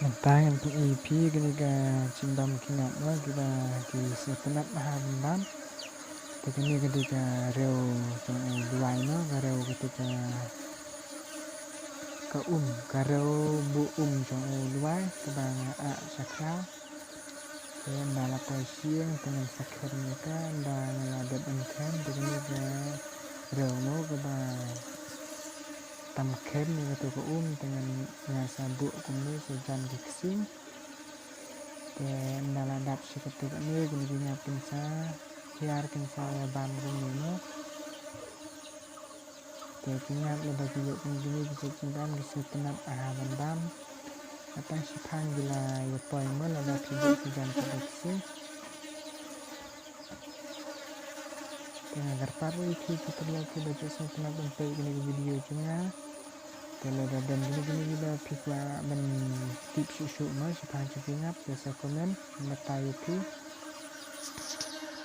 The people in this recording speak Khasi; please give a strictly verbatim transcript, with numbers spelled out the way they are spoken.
Mynta ngan pyni ïa phi kane ka jingbam khñiat mo, kiba ki sngewtynnat bha ban bam. Te kane ka dei ka rew jong u lwai mo, ka rew ka dei ka, ka um, ka rew buh um jong u lwai kaba nga ah sha khraw. Te ynda la poi sha ïing te ngan sa khem ïa ka, ynda nga la dep ban khem te kane ka rew mo kaba tam khem ïa kato ka um te ngan, nga sa buh kumne sha jan ka ksing. Te ynda la dap sha kato kane, kine ki ngap kin sa hiar, kin sa ïa bam kumne mo. Te ki ngap lada ki ïoh kum kine ki jait jingbam ki sngewtynnat bha ban bam. Tang shiphang ki la ïa poi mo lada phi buh sha jan ka ksing. Te nga kyrpad ruh ïa phi ki paralok kiba ju sngewtynnat ban peit kane ka video jong nga. Te lada don kine kine kiba phi kwah ban tip shuh shuh mo shaphang jong ki ngap te sa comment batai ïa phi.